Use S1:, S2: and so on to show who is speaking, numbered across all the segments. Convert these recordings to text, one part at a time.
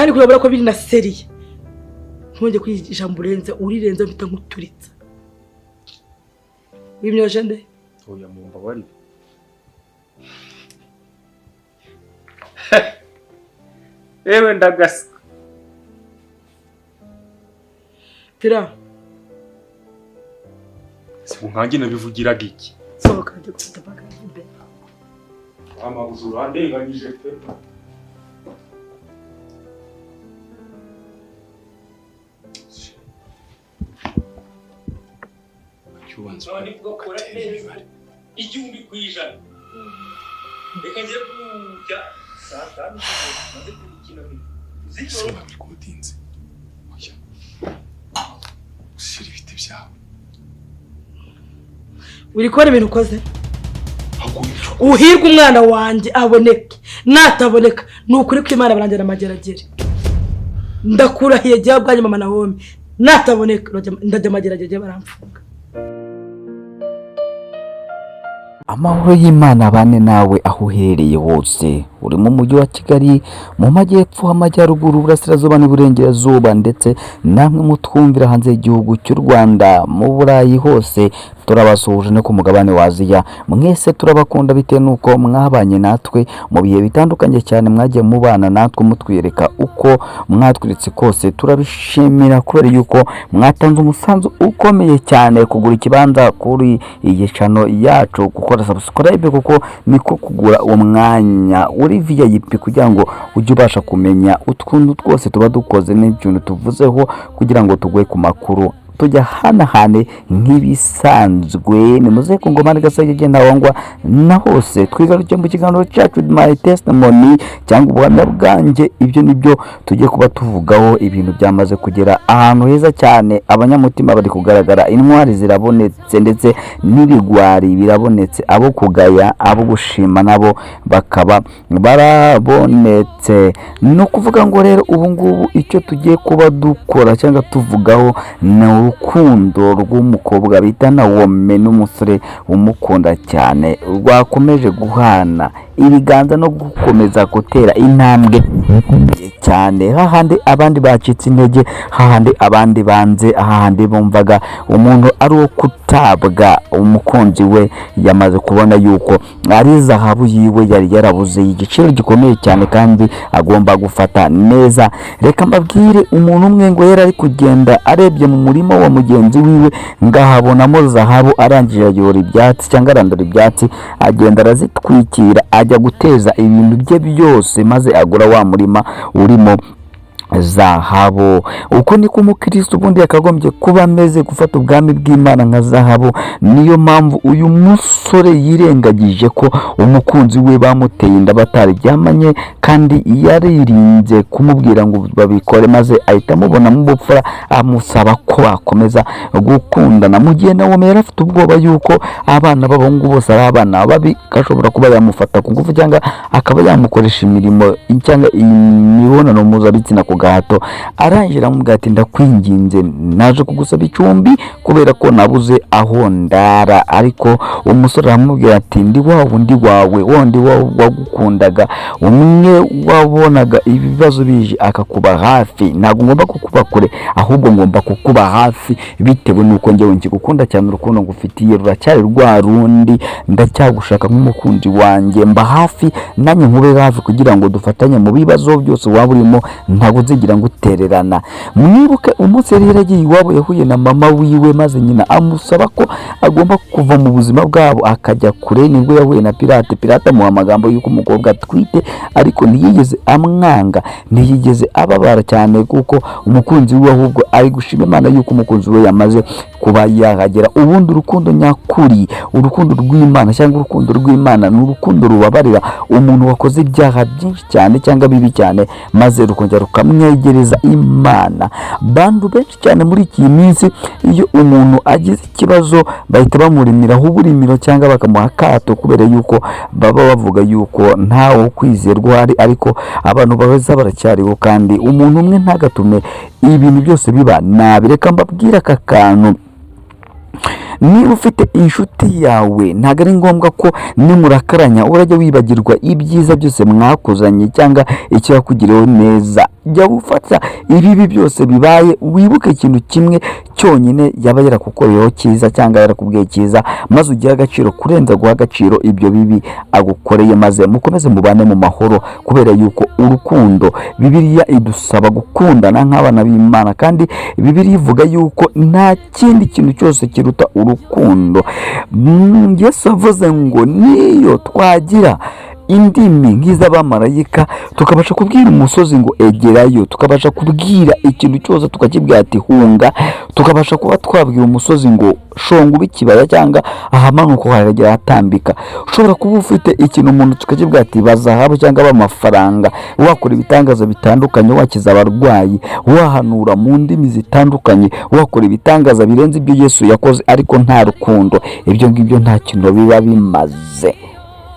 S1: Kandi kurabura ko biri na sérieux, ntongeye kuri ijambo urenze, urirenze mpita nkuturitsa. Wimyoje nde?
S2: Oya, mumbabarire. Ewe, ndagasa.
S1: Pira.
S2: Si nkanjye nabivugiraga iki?
S1: Sohoka njye gufata baga imbere.
S2: Amabuze, urandenganyije pe. Cyubanza
S3: None ugakora neza 1000%. Reka njye kujya saa 5 maze gukina
S4: Ese wabikodinze? Oya, ushyira ibiti byawe.
S1: Uri kubona ibintu ukoze?
S4: Ahubwo wica.
S1: Uhirwe umwana wanjye aboneke, nataboneka ni ukuri ko Imana barangira amageragere. Ndakurahiye jyawe ubwanjye, mama Nawomi, nataboneka ndajya amageragere baramfunga.
S5: Amahoro y'Imana abane nawe aho uherereye hose, uri mu mujyi wa Kigali, mu majyepfo, amajyaruguru, uburasirazuba n'iburengerazuba, ndetse namwe mutwumvira hanze y'igihugu cy'u Rwanda, mu Burayi hose turabasuhuje, no ku mugabane wa Aziya. Mwese turabakunda bitewe n'uko mwabanye natwe mu bihe bitandukanye cyane, mwagiye mubana natwe mutwereka uko mwatweretse kose. Turabishimira kubera yuko mwatanze umusanzu ukomeye cyane kugura ikibanza kuri iyi channel yacu, gukora subscribe, kuko niko kugura uwo mwanya uri VIP kugira ngo ujye ubasha kumenya utuntu twose tuba dukoze n'ibintu tuvuzeho, kugira ngo tuguhe ku makuru tujya hanahane nk'ibisanzwe. Ni muze ku ngoma gasage genda wangwa na hose twigarukiye mu kiganiro cyacu My Testimony cyangwa ubuhamya bwanjye. Ibyo nibyo tugiye kuba tuvugaho. Ibintu byamaze kugera ahantu heza cyane, abanyamutima bari kugaragara, intwari zirabonetse ndetse n'ibigwari birabonetse, abo kugaya, abo gushima nabo bakaba barabonetse. Ni ukuvuga ngo rero ubu ngubu icyo tugiye kuba dukora cyangwa tuvugaho ni urukundo rw'umukobwa bita Nawome n'umusore umukunda cyane, rwakomeje guhana ibiganza no gukomeza gutera intambwe ikomeye cyane, hahandi abandi bacitse intege, hahandi abandi banze, hahandi bumvaga umuntu ari uwo kutabwa. Umukunzi we yamaze kubona yuko ari zahabu yiwe yari yarabuze, igiciro gikomeye cyane kandi agomba gufata neza. Reka mbabwire, umuntu umwe ngo yari ari kugenda arebye mu murima wa mugenzi wiwe ngahabonamo zahabu, arangije ayora ibyatsi cyangwa arandura ibyatsi, agenda arazitwikira, ajya guteza ibintu bye byose, maze agura wa murima urimo zahabu. Uko niko umukristo ubundi yakagombye kuba ameze, gufata ubwami bw'Imana nka zahabu. Niyo mpamvu uyu musore yirengagije ko umukunzi we bamuteye inda batararyamanye, kandi yaririnze kumubwira ngo babikore, maze ahita amubonamo ubupfura, amusaba ko bakomeza gukundana, mu gihe nawe yari afite ubwoba yuko abana b'abahungu bose ari abana babi, ashobora kuba yamufata ku ngufu cyangwa akaba yamukoresha imirimo cyangwa imibonano mpuzabitsina ku gahato. Arangije aramubwira ati: "Ndakwinginze, naje kugusaba icumbi kubera ko nabuze aho ndara." Ariko umusore aramubwira ati: "Ndi wa wundi wawe, wundi wagukundaga, umwe wabonaga ibibazo bije akakuba hafi. Ntabwo ngomba kukuba kure, ahubwo ngomba kukuba hafi, bitewe n'uko njyewe nkigukunda cyane. Urukundo ngufitiye ruracyari rwa rundi, ndacyagushaka nk'umukunzi wanjye. Mba hafi nanjye nkube hafi, kugira ngo dufatanye mu bibazo byose waba urimo. Ntabwo nzigira ngutererana." Mwibuke umunsi yari yaragiye iwabo, yahuye na mama wiwe, maze nyina amusaba ko agomba kuva mu buzima bwabo akajya kure. Nibwo yahuye na Pirate. Pirate amuha amagambo y'uko umukobwa atwite, ariko ntiyigeze amwanga, ntiyigeze ababara cyane kuko umukunzi we, ahubwo ari gushima Imana y'uko umukunzi we yamaze kuba yahagera. Ubundi urukundo nyakuri, urukundo rw'Imana cyangwa urukundo rw'Imana, ni urukundo rubabarira umuntu wakoze ibyaha byinshi cyane cyangwa bibi cyane, maze rukongera rukamwegereza Imana. Bantu benshi cyane muri iyi minsi, iyo umuntu agize ikibazo bahita bamurimiraho uburimiro cyangwa bakamuha akato, kubera yuko baba bavuga yuko ntawo kwizerwa uhari. Ariko abantu baza baracyariho, kandi umuntu umwe ntagatume ibintu byose biba nabi. Reka mbabwire aka kantu. Niba ufite inshuti yawe, ntabwo ari ngombwa ko nimurakaranya urajya wibagirwa ibyiza byose mwakuzanye cyangwa icyo yakugiriyeho neza. Jya ufata ibibi byose bibaye, wibuke ikintu kimwe cyonyine yaba yarakukoreyeho cyiza cyangwa yarakubwiye cyiza, maze ugire agaciro kurenza guha agaciro ibyo bibi agukoreye, maze mukomeze mubane mu mahoro. Kubera yuko urukundo, Bibiliya idusaba gukundana nk'abana b'Imana, kandi Bibiliya ivuga yuko nta kindi kintu cyose kiruta urukundo. Yesu avuze ngo niyo twagira indimi nk'iz'abamarayika, tukabasha kubwira umusozi ngo egerayo, tukabasha kubwira ikintu cyose tukakibwira ati hunga, tukabasha kuba twabwira umusozi ngo shonga ube ikibaya cyangwa ahamanuka haragera ahatambika. Ushobora kuba ufite ikintu umuntu tukakibwira ati bazahabu cyangwa b'amafaranga, wakora ibitangaza bitandukanye, wakiza abarwayi, wahanura mu ndimi zitandukanye, wakora ibitangaza birenze ibyo Yesu yakoze, ariko nta rukundo, ibyo ngibyo nta kintu biba bimaze.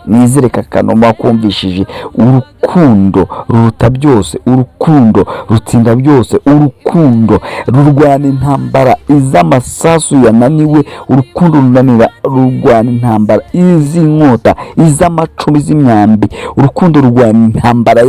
S5: Nizere kakanoma wakumvishije. Urukundo ruruta byose, urukundo rutsinda byose, urukundo rurwana intambara iz'amasasu yananiwe, urukundo runanira rurwana intambara iz'inkota, iz'amacumu, iz'imyambi. Urukundo rurwana intambara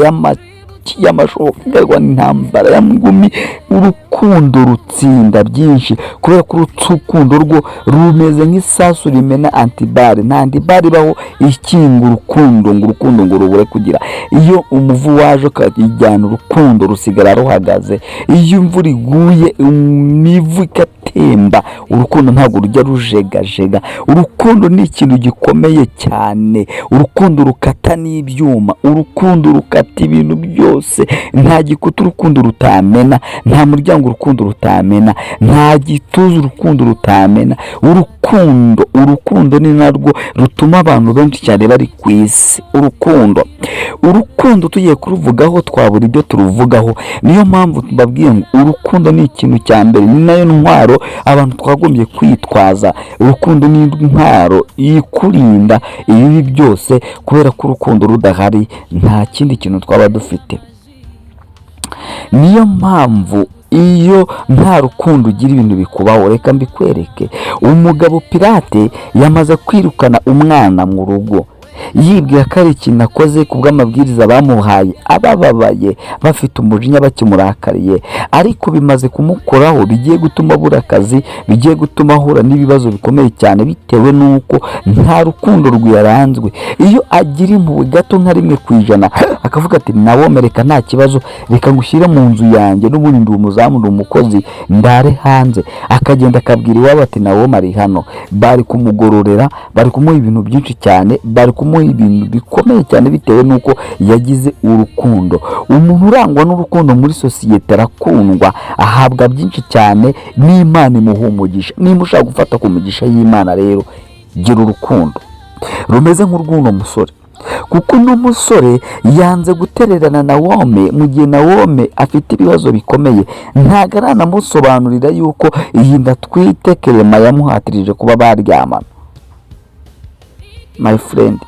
S5: y'amashoka, rurwana intambara y'ingumi. Urukundo rutsinda byinshi, kubera ko urukundo rwo rumeze nk'isasu rimena anti-balles. Nta anti-balles ibaho ikinga urukundo ngo urukundo ngo rubure kugira. Iyo umuvu waje ukajyana urukundo, rusigara ruhagaze. Iyo imvura iguye imivu igatemba, urukundo ntabwo rujya rujegajega. Urukundo ni ikintu gikomeye cyane. Urukundo rukata n'ibyuma, urukundo rukata ibintu byose. Nta gikuta urukundo rutamena, nta muryango urukundo rutamena, nta gituza urukundo rutamena. Urukundo, urukundo ni narwo rutuma abantu benshi cyane bari ku isi. Urukundo tugiye kuruvugaho twabura ibyo turuvugaho. Niyo mpamvu tubabwiye ngo urukundo ni ikintu cya mbere, ni nayo ntwaro abantu twagombye kwitwaza. Urukundo ni intwaro ikurinda ibibi byose, kubera ko urukundo rudahari nta kindi kintu twaba dufite. Niyo mpamvu iyo nta rukundo ugira ibintu bikubaho. Reka mbikwereke. Umugabo Pirate yamaze kwirukana umwana mu rugo, yibwira ko ari ikintu akoze ku bw'amabwiriza bamuhaye, abababaye, bafite umujinya, bakimurakariye, ariko bimaze kumukoraho, bigiye gutuma abura akazi, bigiye gutuma ahura n'ibibazo bikomeye cyane, bitewe n'uko nta rukundo rwiyaranzwe. Iyo agira impuhwe gato nka 1%, akavuga ati nawe reka nta kibazo, reka ngushyire mu nzu yanjye, n'ubundi ndi umuzamu, ndi umukozi, ndare hanze, akagenda akabwira iwabo ati nawe ari hano, bari kumugororera, bari kumuha ibintu byinshi cyane, bari kumuha ibintu bikomeye cyane, bitewe n'uko yagize urukundo. Umuntu urangwa n'urukundo muri sosiyete arakundwa, ahabwa byinshi cyane n'Imana imuha umugisha. Niba ushaka gufata ku migisha y'Imana rero, gira urukundo rumeze nk'urw'uno musore, kuko uno musore yanze gutererana Nawome mu gihe Nawome afite ibibazo bikomeye. Ntabwo aranamusobanurira yuko iyi nda atwite Kerema yamuhatirije kuba baryamana. My friend,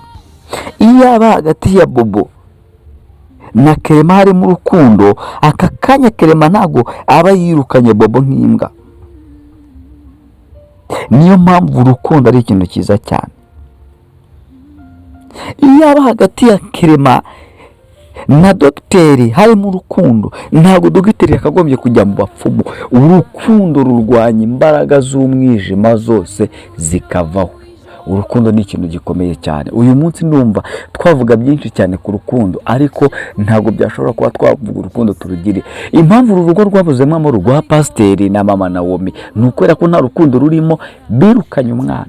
S5: iyo aba hagati ya Bobo na Kerema harimo urukundo, aka kanya Kerema ntabwo aba yirukanye Bobo nk'imbwa. Niyo mpamvu urukundo ari ikintu cyiza cyane. Iyo aba hagati ya Kerema na dogiteri harimo urukundo, ntabwo dogiteri yakagombye kujya mu bapfumu. Urukundo rurwanya imbaraga z'umwijima zose zikavaho. Urukundo ni ikintu gikomeye cyane. Uyu munsi ndumva twavuga byinshi cyane ku rukundo, ariko ntabwo byashobora kuba twavuga urukundo turugire. Impamvu uru rugo rwabuzemo amahoro rwa pasiteri na mama Nawomi ni ukubera ko nta rukundo rurimo, birukanye umwana.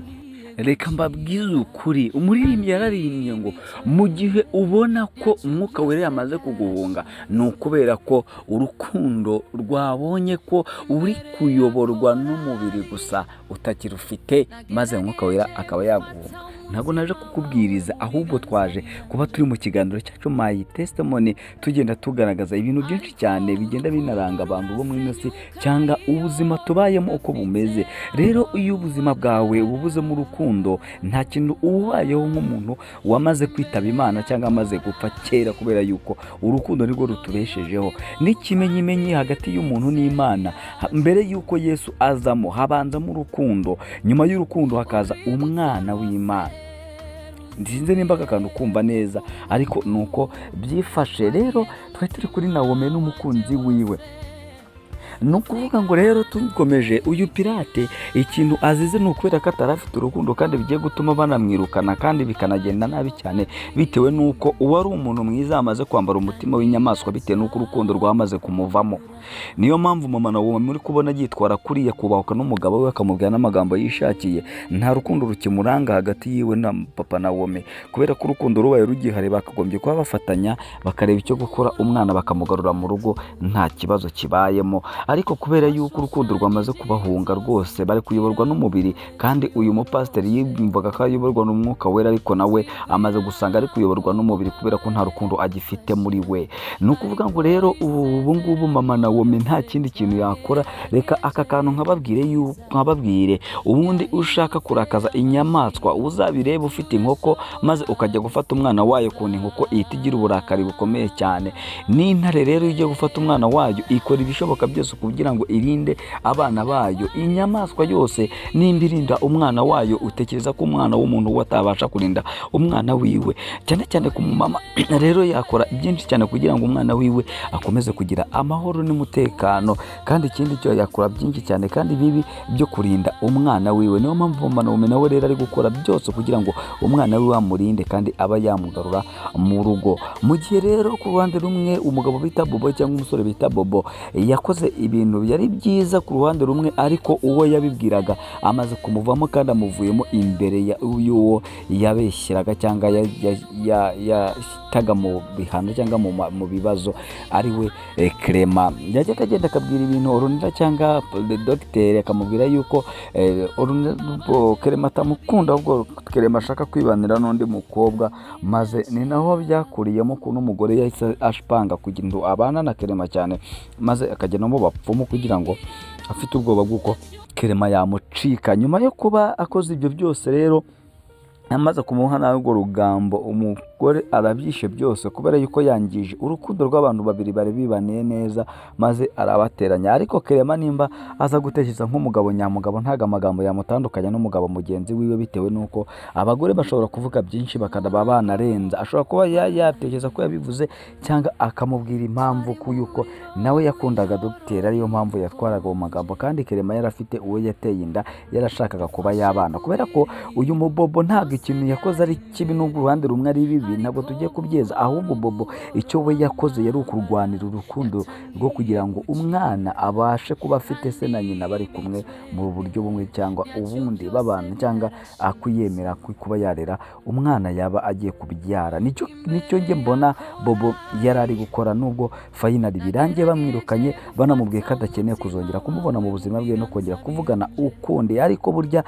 S5: Reka mbabwize ukuri, umuririmbyi yararirimbye ngo mu gihe ubona ko Umwuka Wera yamaze kuguhunga, ni ukubera ko urukundo rwabonye ko uri kuyoborwa n'umubiri gusa utakirufite, maze Umwuka Wera akaba yaguhunga. Ntabwo naje kukubwiriza, ahubwo twaje kuba turi mu kiganiro cyacu My Testimony, tugenda tugaragaza ibintu byinshi cyane bigenda binaranga abantu bo muri ino si cyangwa ubuzima tubayemo uko bumeze. Rero iyo ubuzima bwawe bubuzemo urukundo, nta kintu ubayeho, nk'umuntu wamaze kwitaba Imana cyangwa amaze gupfa kera, kubera yuko urukundo nirwo rutubeshejeho n'ikimenyimenyi hagati y'umuntu n'Imana. Mbere y'uko Yesu azamo, habanzamo urukundo, nyuma y'urukundo hakaza umwana w'Imana. Sinzi nimba aka kantu kumva neza, ariko ni uko byifashe. Rero twari turi kuri Nawome n'umukunzi wiwe. Ni ukuvuga ngo rero tukomeje, uyu Pirate ikintu azize ni ukubera ko atari afite urukundo, kandi bigiye gutuma banamwirukana kandi bikanagenda nabi cyane, bitewe n'uko uwo ari umuntu mwiza amaze kwambara umutima w'inyamaswa, bitewe n'uko urukundo rwamaze kumuvamo. Niyo mpamvu mama nawe muri kubona yitwara kuriya, kubahuka n'umugabo we, akamubwira n'amagambo yishakiye. Nta rukundo rukimuranga hagati yiwe na papa Nawome, kubera ko urukundo rubaye rugihari bakagombye kuba bafatanya, bakareba icyo gukora, umwana bakamugarura mu rugo nta kibazo kibayemo. Ariko kubera yuko urukundo rwamaze kubahunga rwose, bari kuyoborwa n'umubiri. Kandi uyu mupasiteri yumvaga ko ayoborwa n'Umwuka Wera, ariko nawe amaze gusanga ari kuyoborwa n'umubiri, kubera ko nta rukundo agifite muri we. Ni ukuvuga ngo rero ubu ngubu mama Nawomi nta kindi kintu yakora. Reka aka kantu nkababwire, nkababwire ubundi ushaka kurakaza inyamaswa, uzabirebe ufite inkoko maze ukajya gufata umwana wayo, ukuntu inkoko ihita igira uburakari bukomeye cyane. N'intare rero iyo ugiye gufata umwana wayo, ikora ibishoboka byose kugira ngo irinde abana bayo. Inyamaswa yose nimba irinda umwana wayo, utekereza ko umwana w'umuntu we atabasha kurinda umwana wiwe? Cyane cyane ku mumama rero, yakora byinshi cyane kugira ngo umwana wiwe akomeze kugira amahoro n'umutekano. Kandi ikindi cyo, yakora byinshi cyane kandi bibi byo kurinda umwana wiwe. Niyo mpamvu mama Nawomi nawe rero ari gukora byose kugira ngo umwana wiwe amurinde kandi aba yamugarura mu rugo. Mu gihe rero ku ruhande rumwe umugabo bita Bobo cyangwa umusore bita Bobo yakoze ibintu byari byiza ku ruhande rumwe, ariko uwo yabibwiraga amaze kumuvamo, kandi amuvuyemo imbere y'uwo yabeshyeraga cyangwa yataga mu bihano cyangwa mu bibazo, ari we Clement. Yajyaga agenda akabwira ibintu Orunira cyangwa dogiteri, akamubwira yuko Clement atamukunda, ahubwo Clement ashaka kwibanira n'undi mukobwa. Maze ni naho byakuriyemo ukuntu umugore yahise apanga kugira ngo abana na Clement cyane, maze akajya no mu bapfumu kugira ngo afite ubwoba bw'uko Clement yamucika. Nyuma yo kuba akoze ibyo byose rero, amaze kumuha n'urwo rugambo, umugore arabyishe byose, kubera yuko yangije urukundo rw'abantu babiri bari bibaniye neza, maze arabateranya. Ariko Clement nimba aza gutekereza nk'umugabo nyamugabo, ntabwo amagambo yamutandukanya n'umugabo mugenzi wiwe, bitewe n'uko abagore bashobora kuvuga byinshi bakanaba banarenza. Ashobora kuba yatekereza ko yabivuze cyangwa akamubwira impamvu ku yuko nawe yakundaga dogiteri, ariyo mpamvu yatwaraga mu magambo. Kandi Clement yari afite uwo yateye inda, yarashakaga kuba yabana, kubera ko uyu mubobo ntabwo ikintu yakoze ari kibi, n'ubwo uruhande rumwe ari bibi, ntabwo tugiye kubyeza. Ahubwo Bobo icyo we yakoze yari ukurwanira urukundo rwo kugira ngo umwana abashe kuba afite se na nyina bari kumwe mu buryo bumwe cyangwa ubundi, babana, cyangwa akwiyemera kuba yarera umwana yaba agiye kubyara. Nicyo njye mbona Bobo yari ari gukora, nubwo finally birangiye bamwirukanye, banamubwiye ko adakeneye kuzongera kumubona mu buzima bwe no kongera kuvugana ukundi. Ariko burya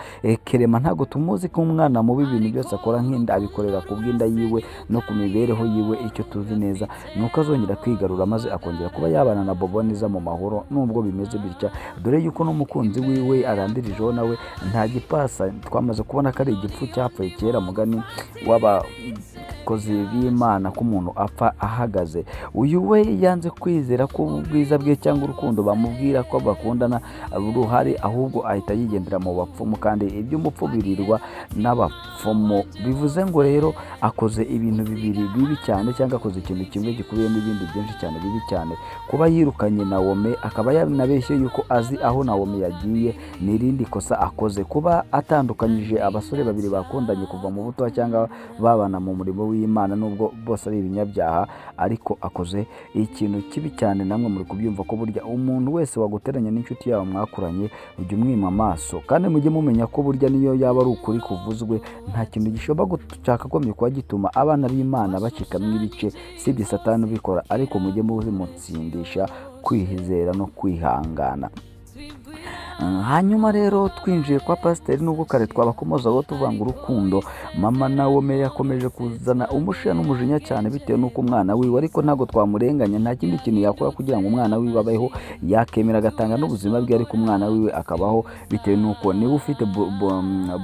S5: Clement ntabwo tumuzi ko umwana mubi, ibintu byose akora nk'inda abikorera ku bw'inda yiwe no ku mibereho yiwe. Icyo tuzi neza ni uko azongera kwigarura, maze akongera kuba yabana na Bobo neza mu mahoro, nubwo bimeze bitya, dore yuko n'umukunzi wiwe arandirijeho nawe nta gipasa. Twamaze kubona ko ari igipfu cyapfuye kera, mugani w'abakozi b'Imana, ko umuntu apfa ahagaze. Uyu we yanze kwizera ko ubwiza bwe cyangwa urukundo bamubwira ko bakundana ruhari, ahubwo ahita yigendera mu bapfumu. Kandi iby'umupfu birirwa n'abapfumu. Bivuze ngo rero akoze ibintu bibiri bibi cyane, cyangwa akoze ikintu kimwe gikubiyemo ibindi byinshi cyane bibi cyane. Kuba yirukanye Nawome, akaba yanabeshye yuko azi aho Nawome yagiye, ni irindi kosa akoze. Kuba atandukanyije abasore babiri bakundanye kuva mu buto cyangwa babana mu murimo w'Imana, nubwo bose ari ibinyabyaha, ariko akoze ikintu kibi cyane. Namwe muri kubyumva ko burya umuntu wese waguteranya n'inshuti yawe mwakuranye, ujya umwima amaso. Kandi mujye mumenya ko burya niyo yaba ari ukuri kuvuzwe, nta kintu gishobora cyakagombye kuba gituma abana b'Imana bacikamo ibice, sibye Satani ubikora. Ariko mujye muzimutsindisha kwizera no kwihangana. Hanyuma rero twinjiye kwa pasiteri, nubwo kare twabakomozaho tuvuga ngo urukundo, mama Nawomi yakomeje kuzana umushiha n'umujinya cyane bitewe n'uko umwana wiwe, ariko ntabwo twamurenganya, nta kindi kintu yakora kugira ngo umwana wiwe abeho, yakemera agatanga n'ubuzima bwe, ariko umwana wiwe akabaho, bitewe n'uko niba ufite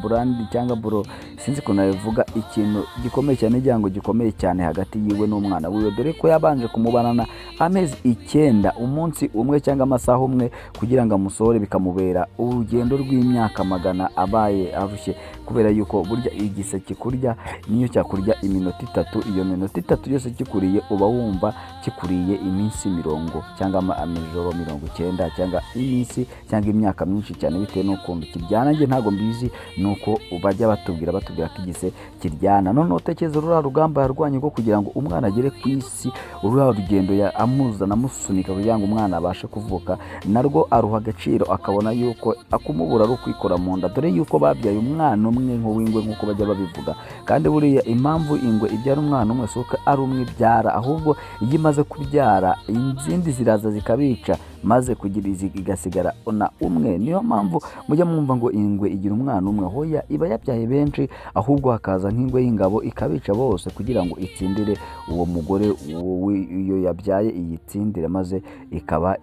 S5: brand cyangwa bro, sinzi ukuntu nabivuga, ikintu gikomeye cyane, igihango gikomeye cyane hagati yiwe n'umwana wiwe, dore ko yabanje kumubanana amezi 9, umunsi umwe cyangwa amasaha umwe kugira ngo amusohore, bikamubera urugendo rw'imyaka magana abaye arushye, kubera yuko burya igise kikurya niyo cyakurya iminota 3, iyo minota 3 yose kikuriye uba wumva kikuriye iminsi mirongo cyangwa amajoro 90 cyangwa iminsi cyangwa imyaka myinshi cyane, bitewe n'ukuntu kiryana. Njye ntabwo mbizi, nuko bajya batubwira ko igise kiryana. Noneho utekereza ruriya rugamba yarwanye rwo kugira ngo umwana agere ku isi, ruriya rugendo amuzana amusunika kugira ngo umwana abashe kuvuka, narwo aruha agaciro, akabona yuko akumubura ari ukwikora mu nda, dore yuko babyaye umwana umwe nk'uw'ingwe nk'uko bajya babivuga. Kandi buriya impamvu ingwe ibyara umwana umwe si uko ari umwe ibyara, ahubwo iyo imaze kubyara izindi ziraza zikabica, maze kugira izi igasigara na umwe. Niyo mpamvu mujya mwumva ngo ingwe igira umwana umwe. Hoya, iba yabyaye benshi, ahubwo hakaza nk'ingwe y'ingabo ikabica bose kugira ngo itsindire uwo mugore iyo yabyaye, iyitsindire, maze ikaba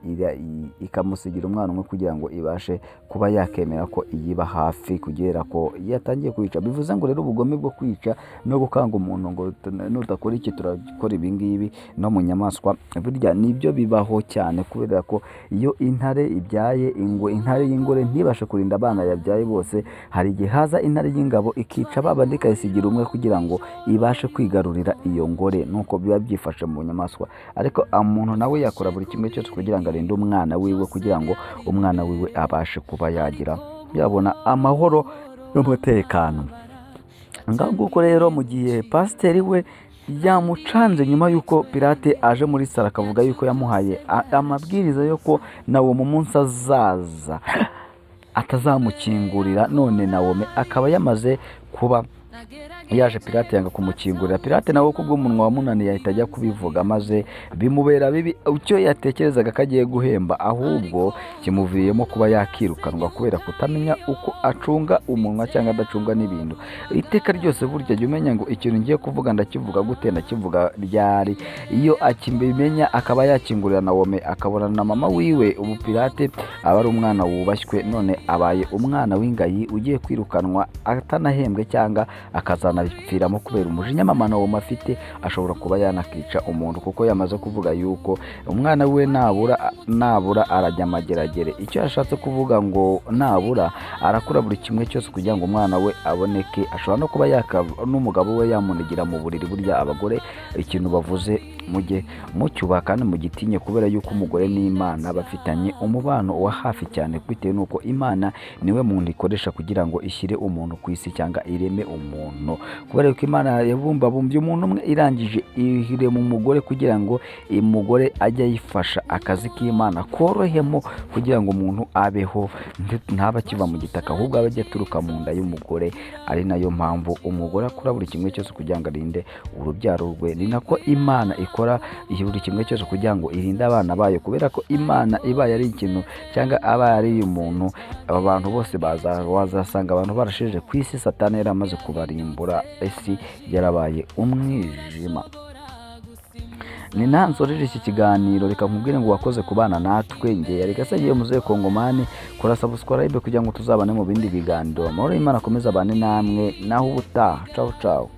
S5: ikamusigira umwana umwe kugira ngo ibashe kuba yakemera ko iyiba hafi kugera ko yatangiye kwica. Bivuze ngo rero ubugome bwo kwica no gukanga umuntu ngo nudakora iki turakora ibi ngibi, no mu nyamaswa burya nibyo bibaho cyane, kubera ko iyo intare ibyaye ingwe, intare y'ingore ntibashe kurinda abana yabyaye bose, hari igihe haza intare y'ingabo ikica babandi ikayisigira umwe kugira ngo ibashe kwigarurira iyo ngore. Nuko biba byifashe mu nyamaswa. Ariko umuntu nawe yakora buri kimwe cyose kugira ngo arinde umwana wiwe, kugira ngo umwana wiwe abashe kuba yagira yabona amahoro n'umutekano. Ngaho nguko rero, mu gihe pasiteri we yamucanze nyuma y'uko Pirate aje muri salo akavuga yuko yamuhaye amabwiriza yo ko nawe mu munsi azaza atazamukingurira, none Nawomi akaba yamaze kuba yaje, Pirate yanga kumukingurira. Pirate nawe kubw'umunwa wamunaniye ahita ajya kubivuga, maze bimubera bibi. Icyo yatekerezaga ko agiye guhemba ahubwo kimuviriyemo kuba yakirukanwa kubera kutamenya uko acunga umunwa cyangwa adacunga n'ibintu. Iteka ryose burya jya umenya ngo ikintu ngiye kuvuga ndakivuga gute, ndakivuga ryari. Iyo akibimenya akaba yakingurira Nawomi akabonana na mama wiwe, ubu Pirate aba ari umwana wubashywe, none abaye umwana w'ingayi ugiye kwirukanwa atanahembwe cyangwa akazanapfiramo kubera umujinya mama Nawomi afite. Ashobora kuba yanakica umuntu kuko yamaze kuvuga yuko umwana we nabura arajya amageragere. Icyo yashatse kuvuga ngo nabura arakora buri kimwe cyose kugira ngo umwana we aboneke. Ashobora no kuba yaka n'umugabo we yamunigira mu buriri. Burya abagore ikintu bavuze mujye mucyubaha kandi mugitinye, kubera yuko umugore n'Imana bafitanye umubano wa hafi cyane, bitewe n'uko Imana niwe muntu ikoresha kugira ngo ishyire umuntu ku isi cyangwa ireme umuntu, kubera yuko Imana yabumbabumbye umuntu umwe, irangije irema umugore kugira ngo umugore ajye ayifasha akazi k'Imana korohemo, kugira ngo umuntu abeho ntabe akiva mu gitaka, ahubwo abe ajya aturuka mu nda y'umugore. Ari nayo mpamvu umugore akora buri kimwe cyose kugira ngo arinde urubyaro rwe. Ni nako Imana ikora buri kimwe cyose kugira ngo irinde abana bayo, kubera ko Imana ibaye ari ikintu cyangwa abaye ari umuntu, aba bantu bose wazasanga abantu barasheje ku isi, Satani yari amaze kubarimbura, isi yarabaye umwijima. Ni nsoreje iki kiganiro, reka nkubwire ngo wakoze kubana natwe. Nge yari Gasagiye Muzehe Kongomani. Kora subscribe kugira ngo tuzabane mu bindi biganiro. Amahoro y'Imana akomeze abane namwe, naho ubutaha. Ciao ciao.